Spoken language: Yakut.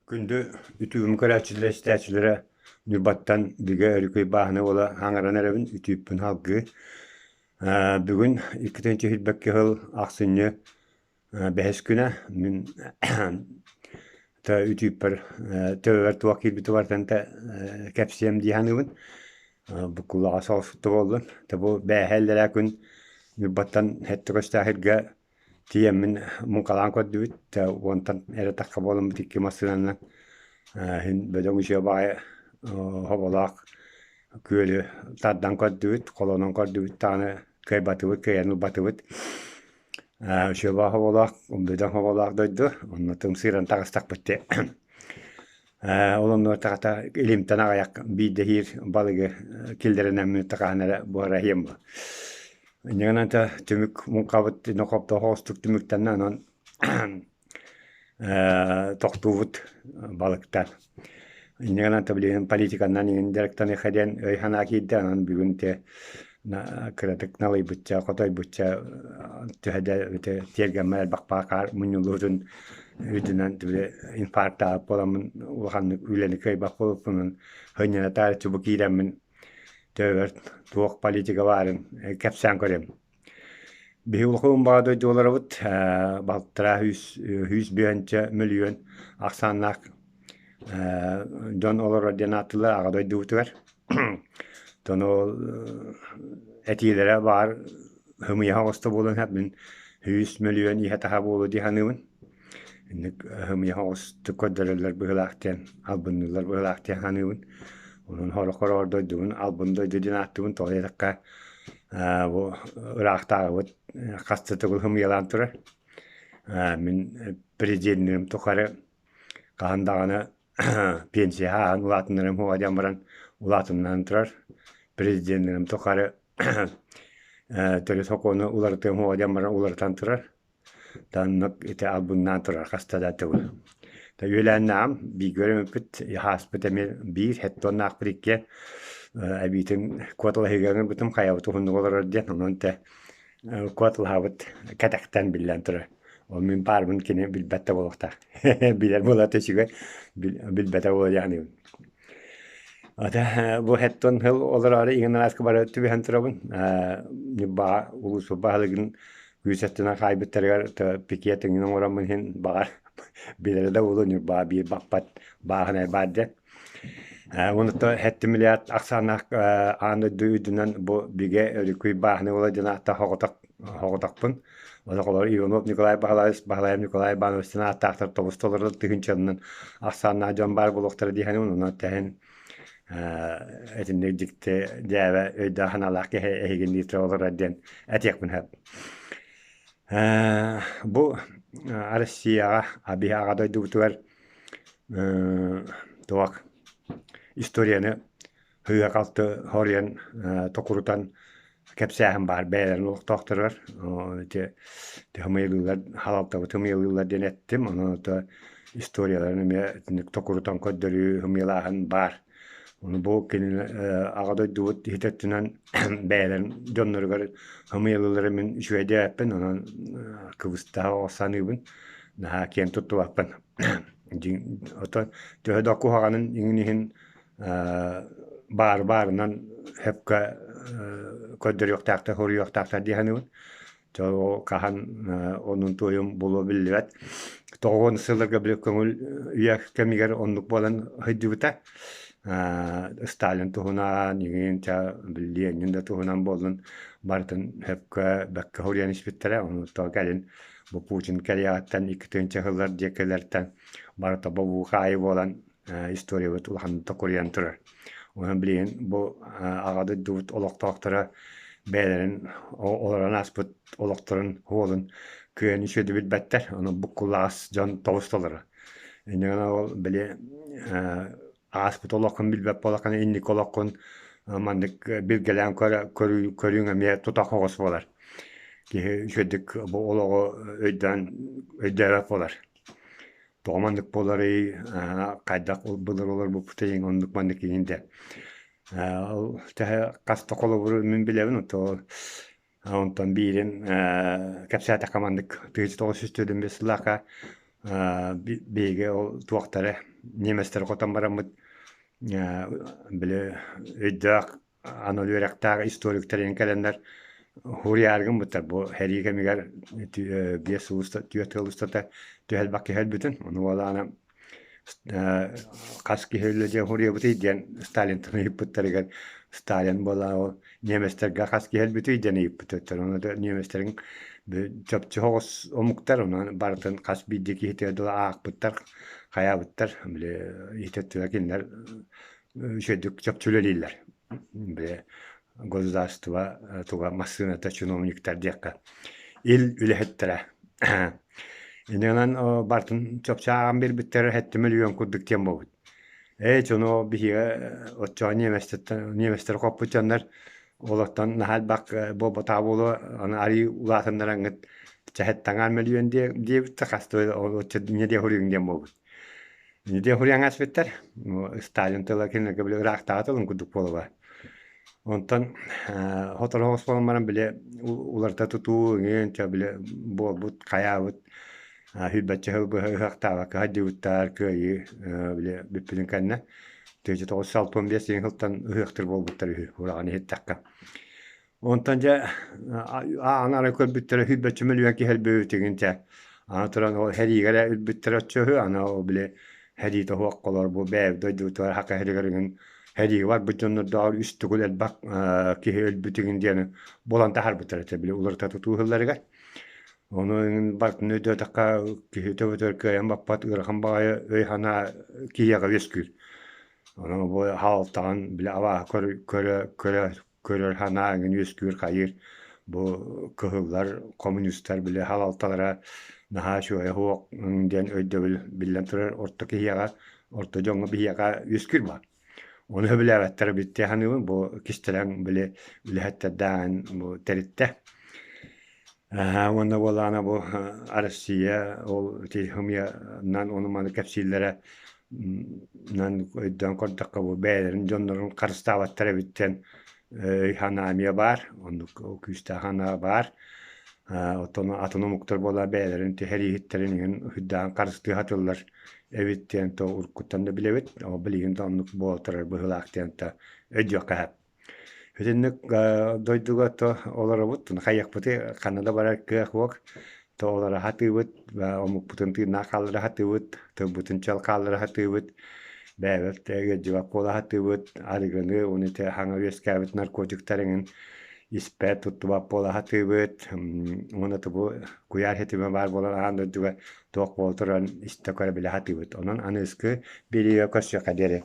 Күндү үтүгүм көрөөччүлэрэ, истээччилэрэ Ньурбаттан Бигэ Өрүкүй бааһына уола хаҥаран эрэбин, үтүүппүн салгыы. Бүгүн 2 сыл ахсынньы бэһис күнэ мин үтүүппэр төбөбөр туох киирбитэ барытын кэпсиэм дии саныыбын. Буккуллаҕа соҕус буоллун. Бу бээһэ иллэрээ күн Ньурбаттан сэттэ көстөөх сиргэ Тиийэммин муҥхалаан көрдүбүт, уонтан эрэ тахха буоламмыт икки массыынанан иһин бөдөҥ үчүгэй баҕайы хоболоох күөлү тардан көрдүбүт, холонон көрдүбүт даҕаны кыайбатыбыт, кыайан ылбатыбыт. Үчүгэй хоболоох, бөдөҥ хоболоох дойду, онно тымсыыран таҕыстахпыт дии. Ол оннугар тахата илимтэн аҕыйах биирдэ иһиир балыгы киллэринэммин тахаһан эрэ буһара иһиэм буо. Инньэ түмүк муҥхабыт нохоптоох түмүктэннэ онон тохтуубут балыктар. Инньэ гынан билигин политиканан иҥин дьарыктаныахха диэн өй-санаа киирдэ онон бүгүн те кыратык налыйбычча, хотойбучча төһө да ити тиэргэммэр элбэх баакаар мунньуллубутун үрдүнэн били инфарктаабыт буоламмын улаханнык үлэни кыайбат буолбуппунан сынньана таарыччы бу киирэммин төбөбөр туох политика баарын кэпсээн көрөм. Биһи улахан баҕа дойдуларыбыт балтараа 100 мөлүйүөн ахсааннаах дьон олорор диэн ааттыыллар аҕа дойдубутугар. Оттон ол этиилэрэ баар һымыйаһа оҕуста буолан иһэр мин 100 мөлүйүөн иһэ-таһа буолуо дии саныыбын. Инник һымыйаһа оҕустук көрдөрөллөр быһыылаах диэн, албынныыллар быһыылаах диэн саныыбын. Онон сорох-сороҕор дойдубун албын дойду диэн ааттыыбын. Тоҕо диэтэххэ, бу ыраахтааҕыбыт хас да төгүл һымыйалаан турар. Мин президеннэрим тухары хаһан даҕаны пенсия ааһан улаатыннарым суоҕа диэн баран улаатыннаран турар. Президеннэрим тухары төрүт сокуону уларытыам суоҕа диэн баран уларытан турар. Таннык ити албыннаан турар хаста да төгүл. Үөлээннээҕим бииргэ үөрэммиппит, ааспыт эмиэ биир, хэттуоннаахпыт иккиэн эбиитин куоталаһыыга ыҥырбытым хайабыт уһуннук олорор диэн, онон тэ куоталаһабыт кэтэхтэн биллэн турар. Ол мин баарбын кини билбэт да буолуохтаах. Билэр буолаата үчүгэй, билбэтэ буолуо диэхниибин. Ата бу хэттон сыл олороору иҥэн арааска бары түбэһэн турабын. Ньурбаҕа улуус баһылыгын күүс өттүнэн хаайбыттарыгар пикет эҥин оҥороммун иһин баҕар билэрэ да буолуо Ньурбаҕа биир баппат бааһынай баар диэн. Онуттан сэттэ миллиард ахсааннаах аан дойду үрдүнэн бу бигэ өрүкүй бааһынай буола диэн ааттаах соҕотохпун. Олор Иванов Николай Баһылаевич, Баһылаев Николай Иванович диэн ааттаахтар тобус толору тыһыынчанан ахсааннаах дьон баар буолуохтара дии саныыбын. Онон тэһин итинник дьикти дьээбэ өйдөөх-санаалаах киһи эһигин дии олорор диэн этиэхпин сөп. Бу Россияҕа, биһи аҕа дойдубутугар туох историяны сыыһа-халты хоруйан токурутан кэпсээһин баар бэйэлэрин олохтоохторугар ити ымыйылыыллар халалтабыт ымыйылыыллар диэн эттим ону историяларын эмиэ итинник токурутан көрдөрүү ымыйалааһын баар ону бу кини аҕа дойдубут иһит өттүнэн бэйэлэрин дьонноругар ымыйалыылларын мин үчүгэй диэбэппин онон кыбыстаах саныыбын наһаа киэн туттубаппын оттон төһө да куһаҕанын иҥин иһин баар баарынан сөпкө көрдөрүөхтээхтэр, суруйуохтаахтар дии саныыбын. Дьэ ол хаһан оннун туойум буолуо биллибэт. 90 сылларга били көҥүл үйэ кэмигэр оннук буолан сылдьыбыта. Сталин туһунан, иҥин ча Ленин да туһунан буоллун барытын сөпкө бэккэ суруйан испиттэрэ. Ону то кэлин бу Путин кэлиэҕиттэн 2000 сыллар диэкилэртэн барыта бобуу хаайыы буолан историябыт улаханнык токуруйан турар. Онон билигин бу аҕа дойдубут олохтоохторо бэйэлэрин олорон ааспыт олохторун суолун кыайан үчүгэйдик билбэттэр. Ону буккуллаҕас дьон тобус толору. Инньэ гынан ол били ааспыт олоххун билбэт буоллаххына инники олоххун маннык билгэлээн көрүүҥ эмиэ тутах оҕус буолар. Киһи үчүгэйдик бу олоҕу өйдөөн өйдөөбөт буолар. Тоҕо маннык буоларый, хайдах былыр олорбуппутуй оннук маннык иһин да ол төһө хас да холобуру мин билэбин то онтон биирин кэпсээтэххэ маннык 1945 сыллаахха Биһиги ол туохтары немецтэр хотон бараммыт били өйдөөх анал үөрэхтээх историктар иһин кэлэннэр хуруйаары гыммыттар. Бу сэрии кэмигэр 5 сыл устата, 4 сыл устата түһэлбэх киһи өлбүтүн. Ону буолаана хас киһи өллө диэн хуруйабытый диэн Сталинтан ыйыппыттарыгар Сталин буолаа ол немецтэргэ хас киһи өлбүтүй диэн ыйыппыттар. Ону да немецтэрин чопчу соҕус омуктар, онон барытын хас биирдии киһитигэр дылы аахпыттар, хайаабыттар. Били иһитэттилэр кинилэр үчүгэйдик чопчу үлэлииллэр. Били государство туга массыыната чиновниктар диэххэ ил үлэһиттэрэ. Иннинэн барытын чопчу ааҕан биэрбиттэрэ 7 мөлүйүөн курдук диэн буолбут. Ээ дьону биһиги оччоҕо немецтэртэн немецтэр хоппут дьоннор олортон наһаа элбэх буолбатаҕа буолуо, аны арыый улаатыннараҥҥыт чэһэттаҥаар мөлүйүөн диэбит да хас да оччо инньэ диэ суруйуҥ диэн буолбут. Инньэ диэн суруйан ааспыттар. Сталин тыла кинилэргэ били ыраахтааҕы тылын курдук буолуо. Онтон сотору соҕус буолан баран били уларыта тутуу эҥин чэ били буолбут хайаабыт сүүрбэччэ сыл быһа ыһыахтаабакка сылдьыбыттар кыайыы били бүппүтүн кэннэ 1965 диэн сылтан ыһыахтыыр буолбуттар үһү ураҕан иһиттэххэ. Онтон дьэ аан арай көрбүттэрэ сүүрбэччэ мөлүйүөн киһи өлбүтүгүн чэ аны туран ол сэриигэ эрэ өлбүттэрэ оччо үһү аны ол били сэриитэ суох холор бу бэйэбит дойдубутугар саха сиригэр эҥин сэриигэ барбыт дьоннордооҕор үс төгүл элбэх киһи өлбүтүгүн диэни булан таһаарбыттар этэ били уларыта тутуу ыһылларыгар. Ону эҥин барытын өйдөөтөххө киһи төбөтүгэр кыайан баппат ыарахан баҕайы өй-санаа киһиэхэ үөскүүр. Онон бу хаалтаҕын били абааһы көрө көрө көрөр санаа эҥин үөскүүр хайыыр бу кыһыллар коммунистар били халалталара наһаа үчүгэйэ суох диэн өйдөбүл биллэн турар орто киһиэхэ орто дьоҥҥо биһиэхэ үөскүүр баар. Ону сөбүлээбэттэр эбит дии саныыбын бу кистэлэҥ били үлэһиттэрдээҕин бу тэриттэ. Уонна буоллаҕына бу Россия ол ити хымыйанан ону-маны кэпсииллэрэ нан өйдөөн көрдөххө бу бэйэлэрин дьоннорун харыстаабаттар эбит диэн өй-санаа эмиэ баар, оннук күүстээх санаа баар. Оттон атын омуктар буолла бэйэлэрин түһэрииһиттэрин иһин үрдээн харыстыы сатыыллар эбит диэн то уруккуттан да билэбит, ол билигин да оннук буола турар быһыылаах диэн то өйдүөххэ сөп. Итинник дойдуга то олоробут, хайыахпытый, ханна да барар кыах суох. То олоро сатыыбыт, омукпутун тыыннаах хааллара сатыыбыт, тылбытын чөл хааллара сатыыбыт, бэйэбит ыалдьыбат буола сатыыбыт, арыгыны, уонна ити саҥа үөскээбит наркотиктар эҥин испэт, туттубат буола сатыыбыт. Уонна бу куйаар ситимэ баар буолан аан дойдуга туох буола турарын истэ-көрө билэ сатыыбыт. Онон аныгыскы биэриигэ көрсүөххэ диэри.